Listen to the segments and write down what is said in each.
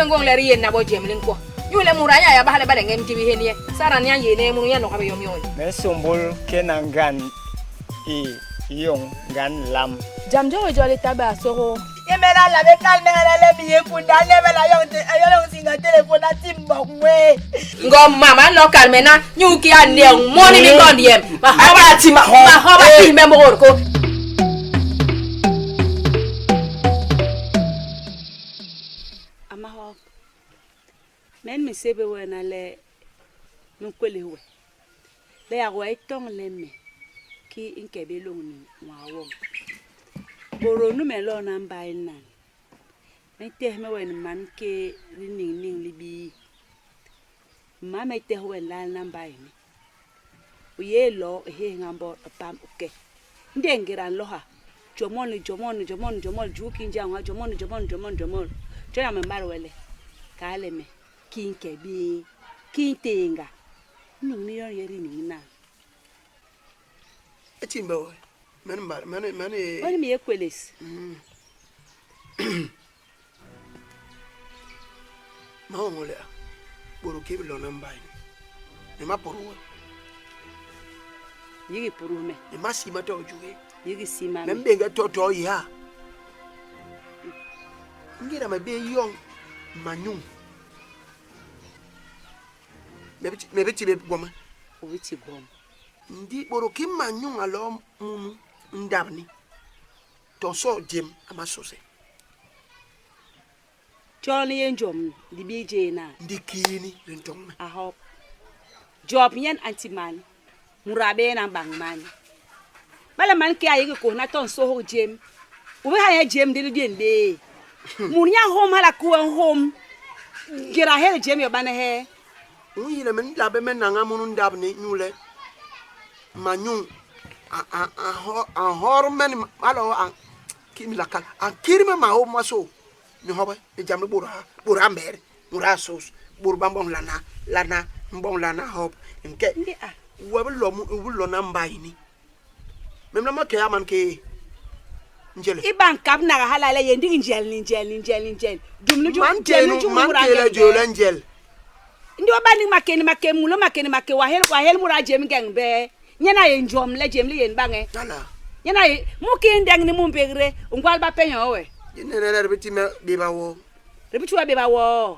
Wengoñle ri yén na bo jem li nkwo. Inyule mut a nyaya bahale bale ngem tibi hen ye, Sara ni a nyééne munu nye a nôgha bé yom yoñ. Me nsômbôl kena ngan i yoñ ngan lam. Jam jo ki jo li ta bé a sôgôô. Nye me a nla bé kal me hala le me yé kunda, a neebe le a yoñ nsiñga téléfôn a ti mbok ngwéé. Ngo mama a nlo kal me na, nyu ki a nneñ moni mi ngond yem, mahoba timbhe mbôgôl ko. A mahop, men me sébé we na le me nkwélés we, le yak we i toñle me kii i nke bé lôñni nwaa woñ. Bôdôl nu me lona mbai nan, me ntehe me we ni man kéé li niñ niñ libii. Mma me tehe we nlalna mbai ni. U yé i loo i héñha mbot, u pam, u ke. Ndi ngéda a nlôôha, jomol ni jomol ni jomol ni jomol, juu kii njañ ha, jomol ni jomol ni jomol ni jomol. Jon yak me mbat we le, kal le me, kii nke bé, kii ntééñga? Niñ ni yon yé di niñ nan. Etimbhe we, men mbat, men men. Wen me yé kwélés. Mahoñol le a bôdôl kii bi lona mbai ni, me ma pôdôl we. Yigi pôdôl me. Me ma sima to juge. Yigi sima me. Me mbéñge to to yi ha. Ngéda me bé yoñ manyuñ, me bi ti bé gwom. U bi ti gwom. Ndi bôdôl kii manyuñ a loo munu ndap ni, to so jem a ma sose. Jon yé njom libii jé na. Ndi kii ni li ntôñ me? A hop. Djob nyen a nti man, mut a bééna bañ man. Bale man kéé a yé ki kôhna to nsohog jem, u bé ha nye jem ndi li dien bé. Mut nye a nhôm hala ki we nhôm, ngéda a hel jem yo bane hee? U nyi le me nla bé me naña munu ndap ni inyule manyuñ a nhor me ni hala a kii me la kal a nkir me maôô momasô ni hobe ni jam li bôda bôda a mbéé muda a sôs bôt ba mboñ lana lana mboñ lana hop nke we bi lo u bi lona mbai ni me nlama ke a man ke njel i ba nkap naga hala le ye ndik njel ni njel ni njel ni njel dum ni man ke nu man ke le jol le njel ndi wa ba ndik make ni make mulo make ni make wa hel wa hel mura jem ngeng be nyen a yé njom le jem li yén bañge hala nyen a yé mu kii ndeng ni mu mbégre u ngwal ba penyo we di nene le bi ti me béba woo ri bi ti we béba woo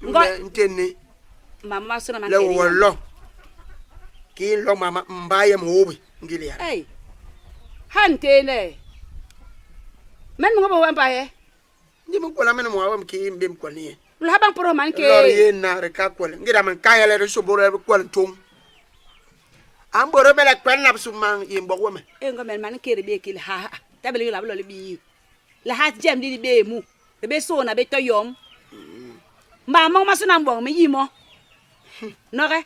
ngo ntén ni mam momasôna ma le nke wo lo kii nlo mama mba yem hobi ngili ya Ei, ha ntene men mo bo wempa he ndi mi kwela mene mo wem kii mbem kwel ni ye lo ha bang poro man ke lor ye na re ka kwel ngira man ka yele re so boro re kwel tum an boro me la kwel na su man ye mbok weme e ngo men man ke re be kil ha ha tabele la lo le bi la ha jem li be mu re be so na be to yom ma mo ma so na mbong me yimo noge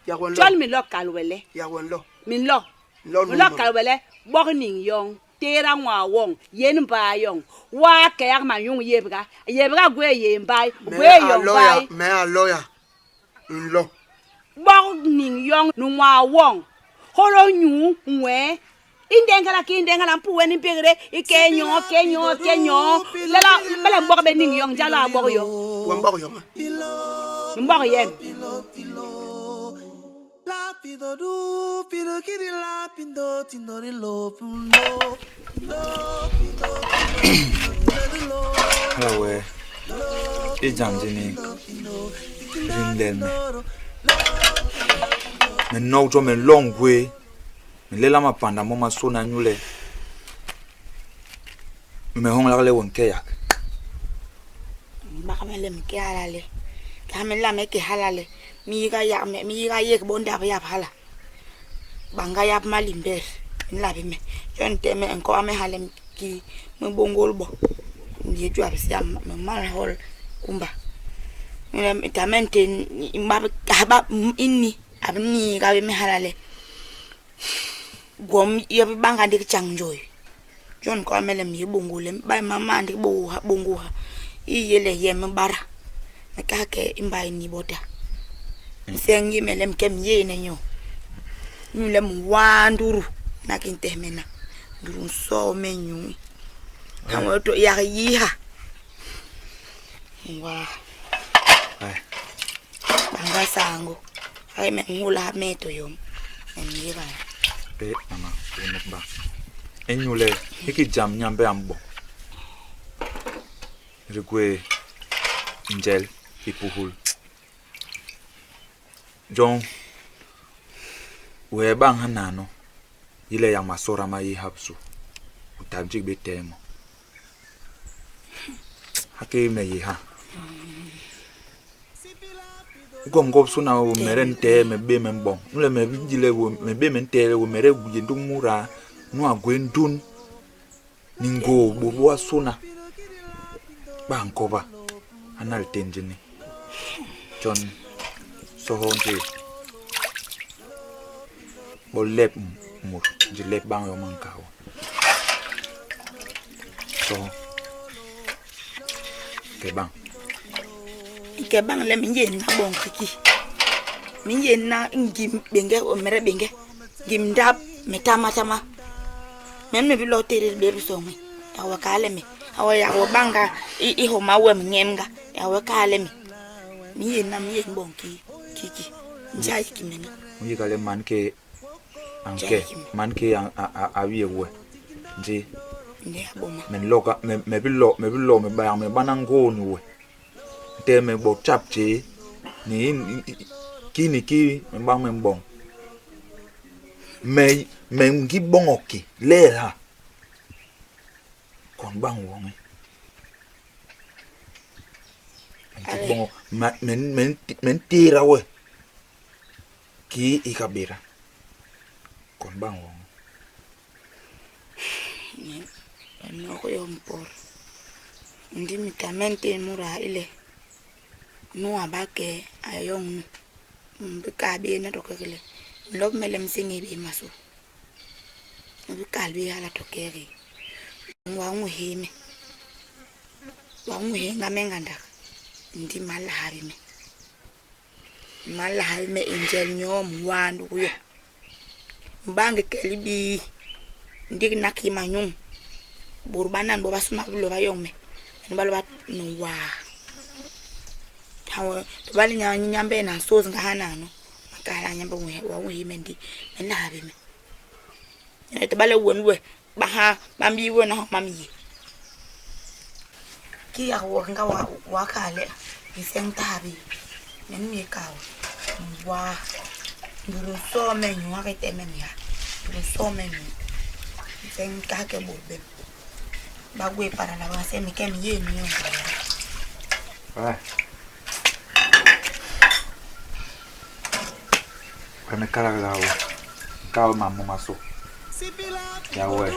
ya wen chol mi lo kal wele ya wen lo min lo lo mi lo kal wele bok ning yong tera ngwa wong yen mba yong wa ke yak ma yung yebga yebga gwe ye mbai gwe yong bai me a loya nlo bok ning yong nu ngwa wong holo nyu nwe indengala ki indengala mpuwe ni mpegre ike nyo ke nyo ke nyo lela bele mbok be ning yong jala bok yo wa mbok yong mbok yen Hala wee i jam jini li nlel me. Me nok jo me nlo ngwéé, me lela mapanda momasôna inyule me me hoñlak le we nke yak. Mbak me le me ke hala le, ka me nlama ke hala le, mi yiga yak me, mi yiga yék bo ndap yap hala. Banga yap malimber, i nla bé me. Jon ntéé me nkoba me hala ki me bôñgôl bo. Ndi jua bisiam me mal hol kumba. Ta me ntéé ba ini a bi niiga bé me hala le gwom ya bi banga ndik tjañ njoi. Jon nkoba me le me yé bôñgôl le ba mama ndik bôñgôha bôñgôha i yé le yem bara me ka ke i mbai ni bota. Nseñ i me le me ke me yééne nyoo inyule me nwaa nduru na ki ntehe me na nduru nsoo me nyuu. To yak yiha. Ngwa. Banga sango. Ay me ngula me to yom. Me nyiga. Bé mama, u nuk bañ. Inyule hiki jam Nyambe a mboñ, li gwé njel i puhul. Jon, u ee bañ hanano, yi le yak masoda ma yé ha bisu, u ta ndik bé tehe mo. Ha kii me yé ha. I gwom gwobisôna wemede ntehe me bé me mboñ, inyule me bi yi le me bé me ntehe le wemede u yé nduk muda nu a gwé ndun ni ngôô bôt bobasôna ba nkoba hana litén jini. Jon soho ndi bo lep mut ndi lep bañ yom a nkaa we. Soho ke bañ. Ke bañ le me yé na boñ kiki me yé na ngim béñge wemede béñge ngim ndap metama tama men me bi lo télél bé bisoñ yak we kaa le me awa yak we banga i homa wem ñem nga yak we kaa le me me yé na me yé boñ ki kiki njai ki me na. U yiga le man ke a nke man ke a yé we ndi me nloga me bi lo me bi lo me ba yak me bana ngôô ni we ntehe me bôt tjap tjéé ni kii ni kii me ba me mboñ me me ngi boñok ki lelaa kon bañ woñi me ngi boñok me me me ntééda we kii i ga béda kon bañ woñi. Me nok yom mpot ndi me ta me ntén muda i le nu a ba ke a yoñ nu me bi kal bé na to kekle nlop me le me séñél bé maso me bi kal bé hala to kekle wa nwéhél me wa nwéhél nga me ngandak ndi m'a la ha bé me m'a la ha bé me i njel nyoo nwaa ndugu yo mbange kel i bii ndik na kii manyuñ bôt banan bobasôna ba bi lo ba yoñ me me ba lo ba no waa to ba le nyambe na nsôs nga hanano makala nyambe wa nwéhél me ndi me nla ha bé me to ba le wen we ba ha ba mbii we na homa me yé ki yak wo nga wa wa kale nseñ ta ha bé me ni me ka wa nduru so me nyu ha ke teme mi ha nduru so me nyu nseñ ka ke bôt bem ba gwé para la ba se mi ke mi yé mi yo. Ouais. Ouais, me kalak la we. Nkal mam momasô. Ya we,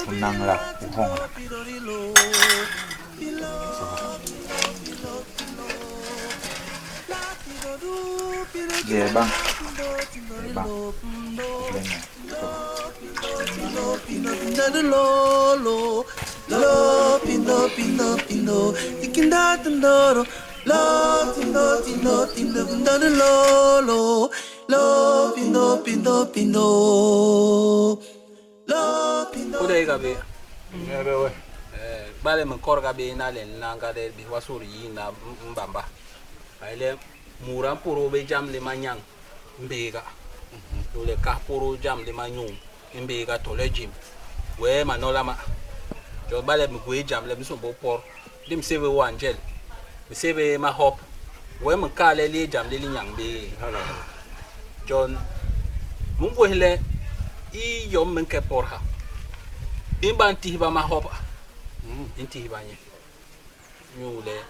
u nañlak, u hoñlak. Soho. Di ee bañ, ee bañ. Leñel, soho. Kuda i ga bé. Bale me nkorga bé na le nlanga le bi wasur yi na mbamba. Ay le mura mporo be jam le manyañ mbéga. To le ka poro jam le manyuñ mbéga to le jim. We manola ma. Jo bale me gwe jam le msombo por. Dim sebe wa njel. Me sebe ma hop. We me ka le le jam le li nyañ be. Jon mun gwe le i yom me nke por ha. I mba ntihba ma hop. I ntihba nye. Nyu le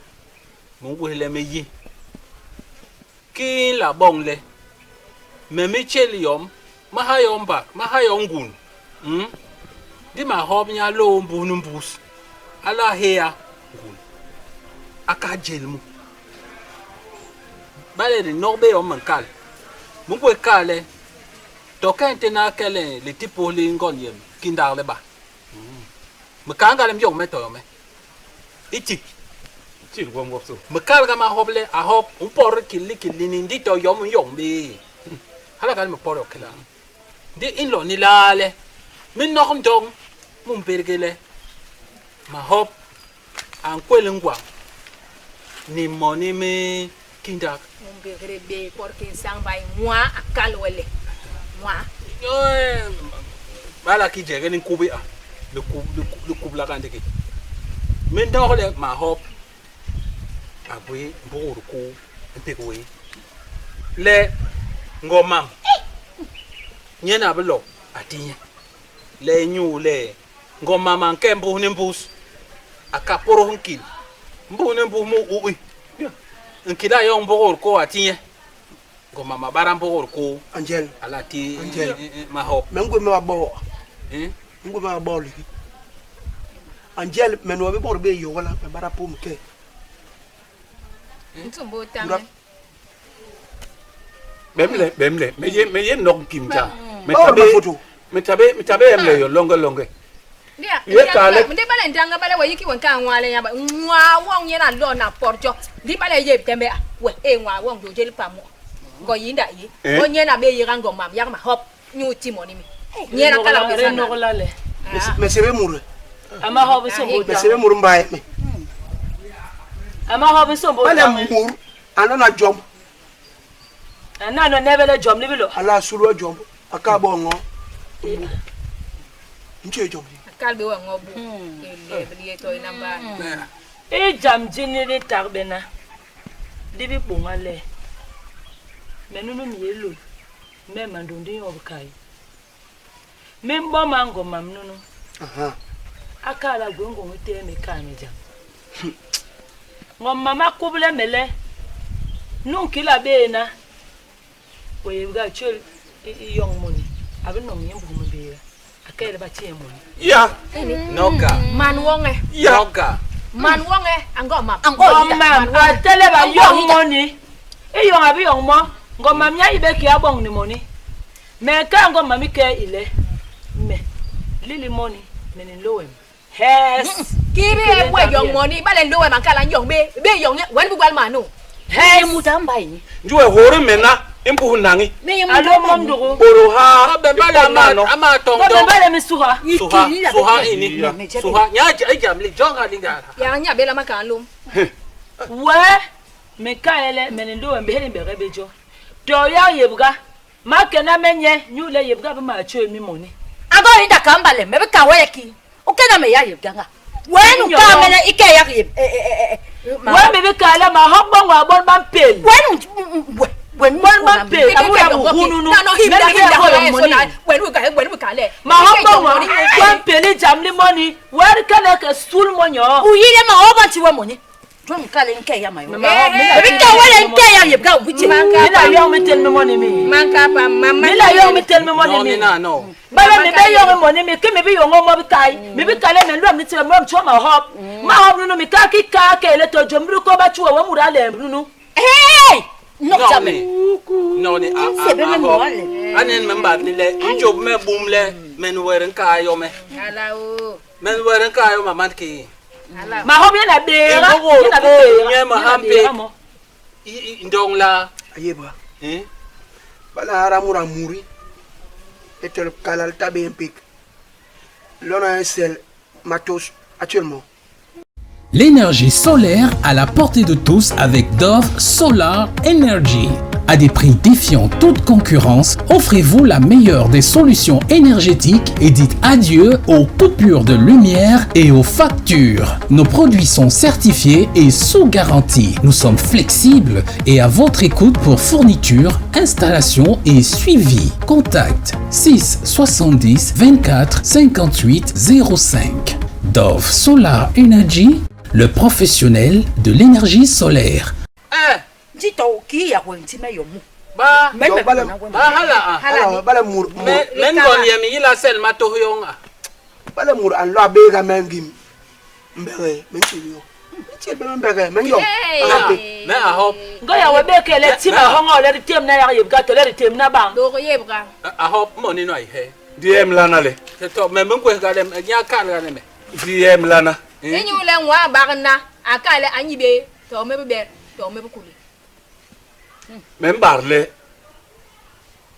mun gwe le me yi. Ki la boñ le me me tjél yom ma ha yom bak ma ha yom ngun. Di ma hop nya lo mbus ni mbus. Ala héya ngun. A ka jel mu. Bale di nok bé yom me nkal. Mun gwe kal le to ke nte na kele le tipo le ngon yem kindak le ba. Me ka nga le myong me to me. Iti. Me kal ga ma hop le a hop un por killi killi ni ndi to yom yong be. Hala ka me por okela. Ndi in lo ni la le. Me nok ndong mu mberge le. Ma hop a nkwel ngwa. Ni moni mi kindak. U mbégre bé pot ki nsañ mbai nwaa a kal we le, Nwaa. Bala ki jege ni nkubi a li kublak ndigi. Me ndok le mahop a gwé mbugul kuu mpik wé le ngo mam nyen a bi lo a ti nye le inyu le ngo mam a nke mbus ni mbus a ka pôdôs nkil mbus ni mbus mu u i nkil a yoñ mbugul kuu a ti nye ngo mam a bada mbugul kuu Angel ala ti Angel mahop me ngwé me ba boo me ngwé me ba boo liki Angel me no be bor be yo wala me bara pum ke Ntumbo tame. Bemle bemle me ye me ye nok kim jam. Me Ba tabe ma photo. me tabe me tabe emle yo longe longe. Ndia, Ye kale. ndi bale ndanga bale we yiki wen ka nwa le yaba. Nwa wong ye na lo na porjo. Ndi bale ye tembe a. We e nwa wong do jeli pa mo. Ngo yinda ye. Eh? O nye na be yira ngo mam yak ma hop nyu ti moni mi. Nye na kala re be nogla le. Me sebe mur. Ama hob sombo Me ta. sebe mur mbaye me. Ama hob sombo Bale ta. mur anona jom Ana no nebele jom libilo. ala sulwa jom aka bo ngo. Nche jom. Kal be we ngo bu. Ele be ye to ina ba. I jam jini di tagbe na. Di bi kponga le. Me nunu mi ye lo. Me mandundi yob kai. Me mbo mango mam nunu. Aha. Akala gwe ngo ngite me ka me jam. Ngo mama kuble mele. Nun kila be na. Oye ga chel i young money. Abi no mi mbu mo be. Akele ba tie money. Ya Noka Man wong e. ya Noka Man wong e ango mam. Ngo mam atele ba young money. I young abi young mo. Ngo mam nya ibe ki abong ni money. Me ka ngo mami ke ile. Me lili money me ni lowem. Hes. Ki be we yong moni bale lo we man kala yong be be yong ye wen bu gwal manu. Hes. Njue hore me na impu nangi. Alo mom dugu. Oro ha Be bala ama ama tong Ngo dong. be bale mi suha. Suha suha ini suha nya jam li jonga linga. Ya nya be la makan lum. We me ka ele me ni lowem be heli be rebe jo. To ya yebga. Ma kena menye nyule yebga be ma cho mi money. Ago inda kambale me ka we ki. O kena me ya yebganga. We nu ka me na ike ya yeb. We me be kala ma hokbo ngwa bon ban pel. We nu we we Bon ban pel. Abu ya bu nunu. Na no him Me da me him da ke so money. na we nu ka we nu ka le. Ma hokbo ngwa ban pel jamli money. We kala ke sul monyo. U yile ma o ban ti we money. Jom kale nke ya ma yo. Ma hok- me la Ebi ka we le nke ya yebga u biche. Me la yo me tel me money mi. Man ka pa mama. Me la yo me tel me money No mi. ni na no. Bala me be yo money mi ke me be yo ngo mo bi kai. Me bi kale me lo mi ti me cho ma hop. Ma hop nunu mi ka ki ka ke le to jomru ko ba chuo we mura le nunu. Hey! No No jame. ni. No ni a Sebe a me a mo hop. wale. Anen me mbat ni le njob me bum le men weren ka yo me. Ala o. Men weren ka yo ma man ki. Ala. Ma hop ye na bera. Ngogo Ye na ko bera. nye ma Ye na hampe. bera mo. I ndong la. Ayeba. Eh? Bala hara mura muri. Etel kalal tabe impik. Lona un sel matos actuellement. L'énergie solaire à la portée de tous avec Dove Solar Energy. À des prix défiant toute concurrence, offrez-vous la meilleure des solutions énergétiques et dites adieu aux coupures de lumière et aux factures. Nos produits sont certifiés et sous garantie. Nous sommes flexibles et à votre écoute pour fourniture, installation et suivi. Contact 6 70 24 58 05. Dove Solar Energy, le professionnel de l'énergie solaire. Eh Ndi to ki ya we nti me yo mu. ba Me me bale- na we. ba hala a. Ala bala mur mur Men men gon yemi ila sel ma to yong a. bala mur an lo abe ga mengim. Mbere men ti yo. Ti be mbere men yo. Me me a hop Ngo ya we be ke le ti ma hongo le tem na ya yebga to le tem na bang. Do yebga. a hop moni no ai he. Di em lana le. Te to me men ko ga le nya ka ga le me. Di em lana. Enyu le nwa bagna akale anyi be to me be to me be kuli. Me mbar le.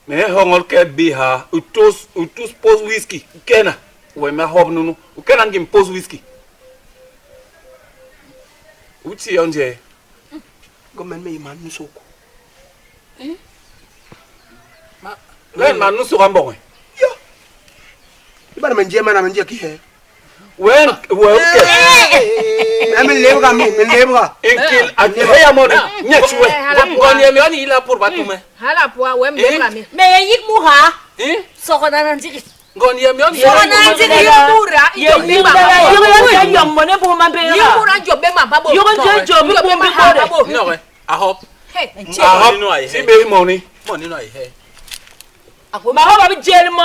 Me hongol ke bi ha utos utos pos whisky kena. We me hob nunu. U kena ngim pos whisky. Uti onje. Ngo men me yé man nu sôk. Wen man nu sôk a mboñ. Yo. Ibale me nje mana me nje ki he. Wen we ke. Me me lebga mi, me lebga. Inkil a heya moni nyet we. Ngon yem yoni ila pour batume. Hala poa we me lebga mi. Me ye yik mu ha. Eh? Sokona na ndiri. Ngon yem yoni. Sokona ndiri yo mura Ye yik da la yik yo je yom mo ne bu ma be Yik mura jobe ma ba bo. Yik je jobe bu ma ba bo. No a hop. A hop. Si be moni. Moni no ai he. Ma ho ba bi jeli mo.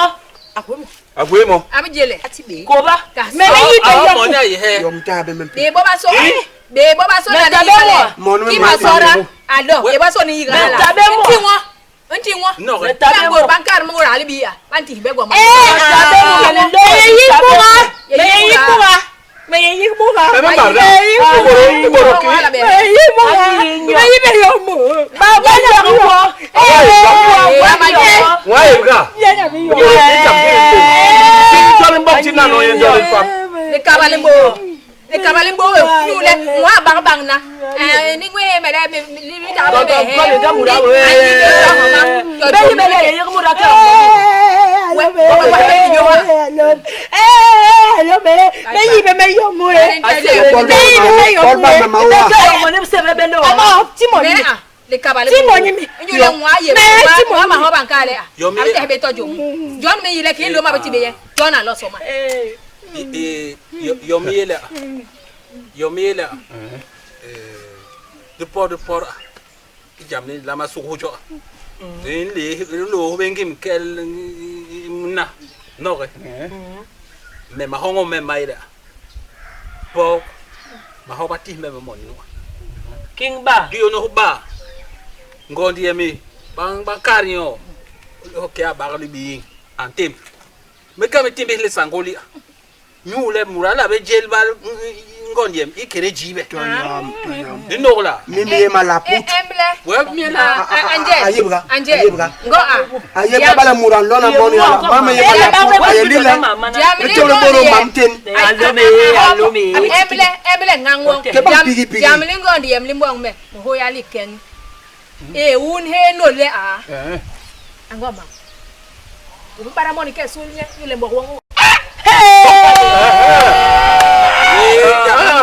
Agwe mo. Abi jele. Ko ba. Me me yi be yom. Moni ai he. Yom ta be me. Be bo ba so. Be bo ba so na ni Moni Ki ma sora. Alo, be ba so ni yiga la. Me tabe mo. Nti won. Nti won. No Me tabe mo. Bango bankar mo ra ali biya. Banti be go ma. Eh, me ye yik mu ha. Me ye yik mu ha. Me ye yik mu ha. Me me barda. Iboro ki. Me ye yik mu ha. Me yi be yo mu. Ba ba ya ko. Eh, Wa yebga. Ti jolly mbok ti nano ye jolly fam. Le kabalimbo. Le kabalimbo ñu le wa bang bang na. Eh ni ngwe me le ni ni ta be he. Ba ba mura we. Be yi be le ye yik mu ra ka. We wa wa be yo wa. Eh, alo me. Me yi be me yo mu e. Me yi be me yo mu e. Be ke mo ne se be be lo. Ama ti mo ni. Me a le kabalimbo. Ti mo ni mi. Ñu le wa ye Me ti mo wa ni ma mi. ho ban ka le a. Yo mi Abi te be tojo. John me yile ki lo ma be ti be ye. John a lo so ma. Eh. Yo mi yele. Yo mi yele. De por de por. Jamni lama suku jo. Din li lo bengim kel na. No re. Me ma hongo me maida. Po ma ho bati me mo ni no. King ba. Di ono ba. Ngondi yemi bang bang karinyo. O ke a ba li bi antem. Me ka me timbe le sangoli. Ñu le murala be jel ba ngondi yem ikere jibe. Toyam, toyam. Di nogla. Mi mi ye ma la Eh put. emble. We mi la Angel. Ayebga. Angel. Ayebga. Ngo a. Ayebga bala mura lona moni ala. Mama ye ma la put. Ayelile. Jamni Etole boro mamten. Alo me, alo me. Emble emble ngangwo. Ke ba pigi pigi. Jamni ngondi yem limbong me. Mo ho ya li ken. E un he no le a. Eh. Ango ma. Ubi para moni ke sul nye yule mbo wongo.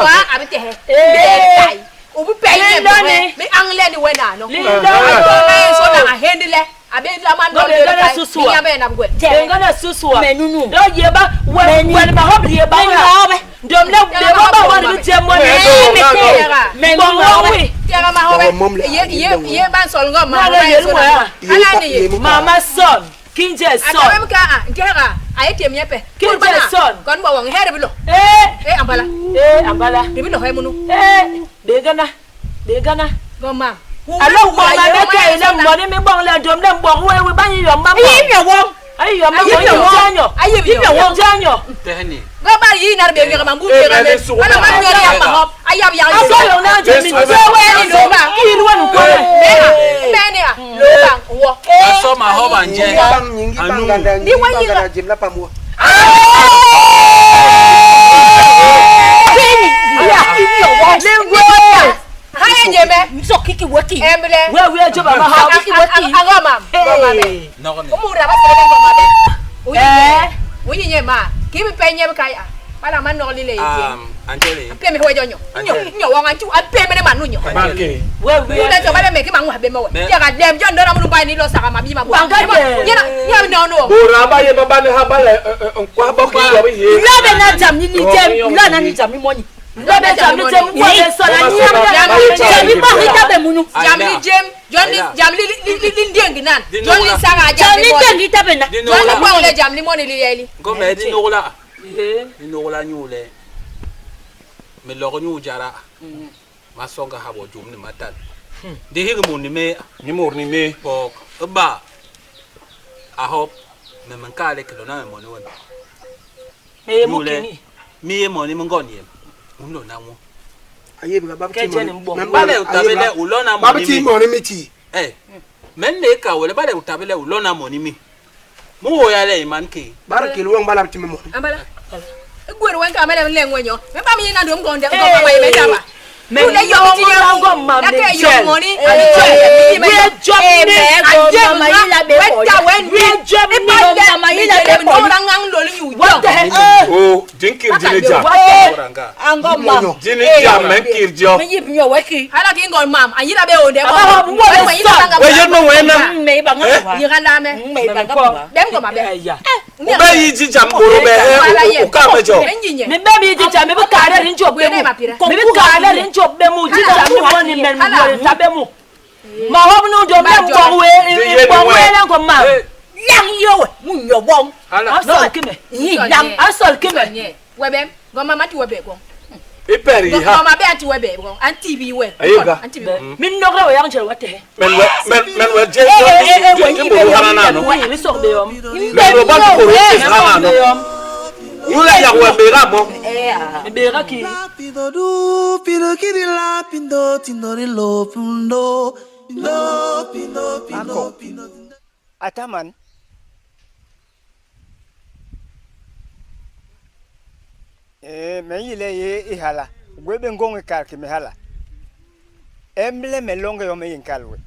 Wa abi te he. Be Ubi pe nye bo Lindone. me angle ni we na no. Lindone. Me so na hendi le. Abe la man Ngo no be le ngana kai. susua. Ni abe na bgwe. Be ngana susua. Me nunu. Do ye ba we we ma ho ye ba Me la. nunu be. Ndom le be ba ba wa ni je mo ni. Me Bon nunu we. be. Tiaga ma ho Bon, mom le- be. Ye ye ye ban sol ngo ma. Na le ye mo ya. Ala ni ye. Mama son. Kinje son. Atabe ka a ntega aye tem yepe. Kinje son. Kon bo wong here bilo. Eh. Eh ambala. Eh ambala. Ribi lo he munu. Eh be gana. Be gana. Go ma. Alo wo ma be ke ile mo ni mi gbon le ndom le mbo we we ba yi yo ma bo. Yi mi wo. Ayi yo ma bo Ayi yo yo. janyo. Ayi Yi yo. yo janyo. Tehni. Go ba yi na be ngi ma mbu Eh, be mais me. les sourds, Ala ma nyori ya ma hop. Ayab ya. Aso yo na je mi Yesu, je we ni lo ba. Ki ru nu ko le. Me ne a. Lo ba wo. Aso ma ho ba nje. Nyingi bang nyingi bang ganda nyingi bang ganda jemla pamwa. Ha ye nye me. So kiki weki. Emble. We we jo baba ha. Ango ma. Go ma be. No ne. Umura ba sele go ma be. Uyi. Eh. Uyi nye ma. Ki mi pe nye ka ya. Bala ma no li le ye. Angele. Pe mi ho jo nyo. Nyo nyo wo ngan chu. A pe me ne ma nu nyo. Banke. We we. Ule jo ba me ki ma nwa be me wo. Ya ga dem jo ndora mu ba ni lo saka ma bi ma bo. Banga de. Nyana nya no no. Bora ba ye ba ne ha ba le nkwa ba ki yo ye. Lo be na jam ni ni jem. Lo na ni jam ni money. Lo be jam ni jem wo be so na ni ya. Jam ni ba hita be munu. Jam ni jem jon ni jam li li li li ndeng nan. Jon li saka Jam jam ni ni jem hita be na. Di Jon li nogla. bo le jam li moni li yeli. Ngo me di nogla. Di nogla nyule. Me logo nyu jara. Ma songa ha bo jum ni matal. Di higi mun ni me Ni mor ni me. pok ba. A hop me man ka le kilo na me mo ni won. Me mu Nyule. kini. Mi ye mo ni mo ngon yem. Un lo na wo. Ayebga ba Ke ti je ni moni. mbɔ. Me Ba le utabe le ulona mo Ba ni ti mi. moni mi ti. Eh. Men ne ka wele ba le utabe le ulona mo ni mi. Mu wo ya le iman ke. Bara kilo wong bala ti moni. Ambala. Gweru wen ka mele le nwenyo. Me ba mi na ndom gonde ko ba me daba. Me yom ngo mam la ni ke jel. yom ngoni Eh, ani we job ni aje mama yila be we boy. ta we We job ni mama yila be boy. no ngang loli nyu What the heck? O dinkir jini jam. Ango mam. Jini jam men kir jo. Me yip nyo weki. hala ki ngon mam ayila be onde Aba, wo le son. We yet no we na. Me ba nga. yira la me Me ba nga. bem ko ma be Ya. U be yi ji jam boro be e u ka me jo. Me be mi ji jam me be kare rin job be mu. Me be kare rin job be mu ji jam mi woni men mi woni ta be mu. Ma ho nu do me ngbo we ngbo we na ngo mam. Yang yo we mu nyo bong. Hala. Asol kime. Yi yang. Asol kime. We bem go mama ti we be go. I per yi Go ha. mama be anti we be go. Anti bi we. Ayiga. Anti bi. Min nogre we yang jel wate. Men we men men we je Eh eh eh je we je yi boro be hana na no. We ni so be yom. Men we ba ko ro se hana no. Yule ya we be ra mo. Eh ah. Me be ra ki. Ako. Ataman. Eh, me yi le ye i hala. Gwe be ngong i kal ki me hala. Emble me longe yo me yin kal we.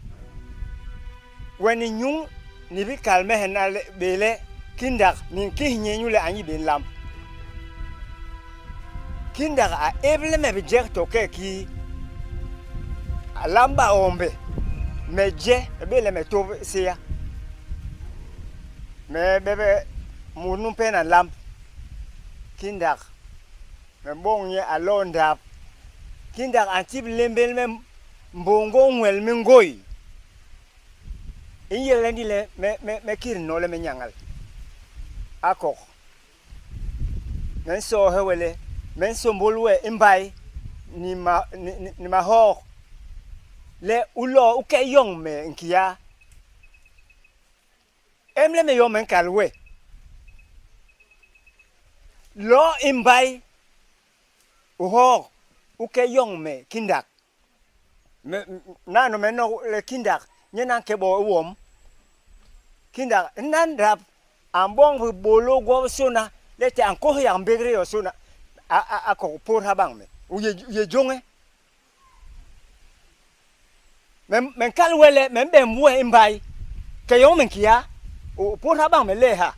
We ni nyung ni bi kal me hena le bele kindak ni ki hinye nyule anyi ben lam. Kindak a eble me bi jer toke ki a lamba ombe. Me je be le me to seya. Me bebe munu pena lamp kindak me bong ye a lo ndap kindak a ntip lembel me mbongo nwel mi ngoi i yele ndi le me me me kir no le me nyangal akok me nsoohe we le me nsômbôl we i mbay ni ma ni, ni, ni mahok le u lo u ke yoñ me nkiya emle me yom me nkal we lo i mbay u hok u ke yoñ me kindak me nano me nok le kindak nyen a nke bo i wom kindak nan ndap a mboñ bibôlô gwobisôna le te a nkôs yak mbégdé yosôna a a a kok pôt ha bañ me u yé u yé jôñe me me nkal we le me mbem we i mbay ke yoñ me nkiya u pôt ha bañ me le ha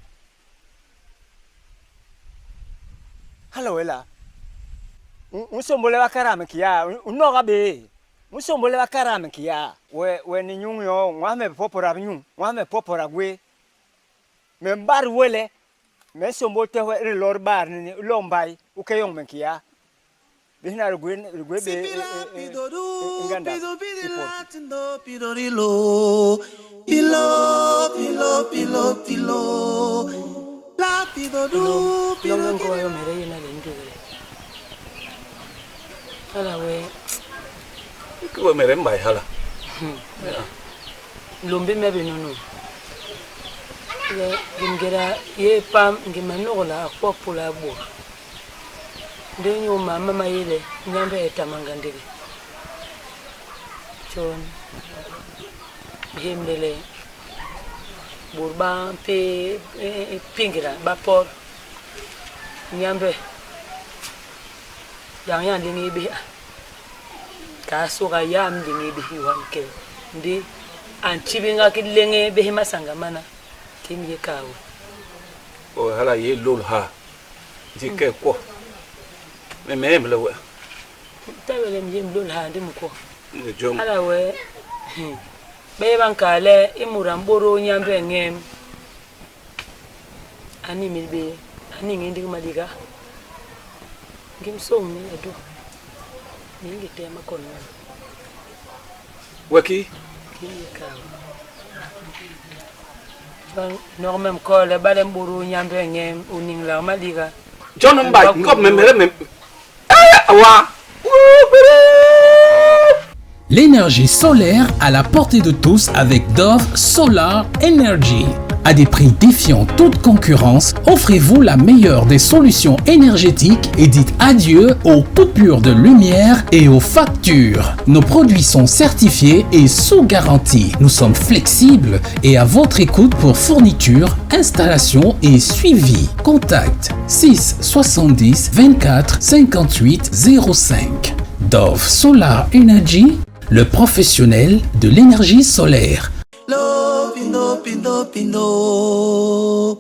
hala we la u nsômbôl le ba kara me nkiya u noga bé u nsômbôl le ba kara me nkiya we we ni nyuñ yo nwas me bipopora bi nyuñ nwas me bipopora gwé me mbat we le me nsômbôl tehe we i lor bar nini i lo mbay u ke yoñ me nkiya bihina rigwé rigwé bé ngandak i pot. Longe ngo yo mere yena le ndule. Hala we Ki we mere mbay hala. lombe me be nono. Le gimgera ye pam ngimanogla akwa pula bo. Nde nyo mama mayele nyambe etamanga ndege. Chon hemlele burba pe pingira ba por nyambe yang yang lingi be ka soga yam lingi be wan ke ndi an chibinga ki lenge be masanga mana kim ye kawo O hala ye lol ha. Ji ke ko. Me me emle we. tawele mjem lol ha ndi mko Ne jom. ala we be ban kale imura mboro nyambe ngem ani milbe ani ngindi maliga ngimsong ni edu ningi tema kono Weki. kim ye kawo ban normem ko le bale mboro nyambe ngem uning la maliga John mbay ngop me mere me. Eh wa. L'énergie solaire à la portée de tous avec Dove Solar Energy. À des prix défiant toute concurrence, offrez-vous la meilleure des solutions énergétiques et dites adieu aux coupures de lumière et aux factures. Nos produits sont certifiés et sous garantie. Nous sommes flexibles et à votre écoute pour fourniture, installation et suivi. Contact 6 70 24 58 05. Dove Solar Energy, le professionnel de l'énergie solaire. Lo pindo pindo pindo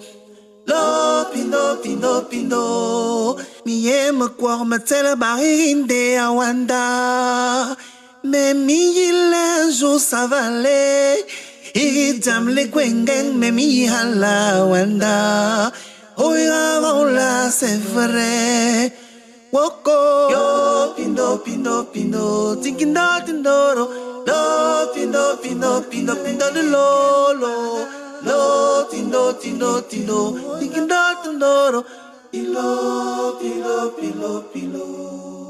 Lo pindo pindo pindo Mi yem kwar me tsele barinde awanda Me mi yile un jour ça va aller Iridam le kwengeng me mi hala wanda Oira la c'est vrai Woko Yo pindo pindo pindo Tinkindo tindoro Lo pindo pindo pindo pindo lo lo Lo tindo tindo tindo Tinkindo tindoro Pilo pilo pilo pilo.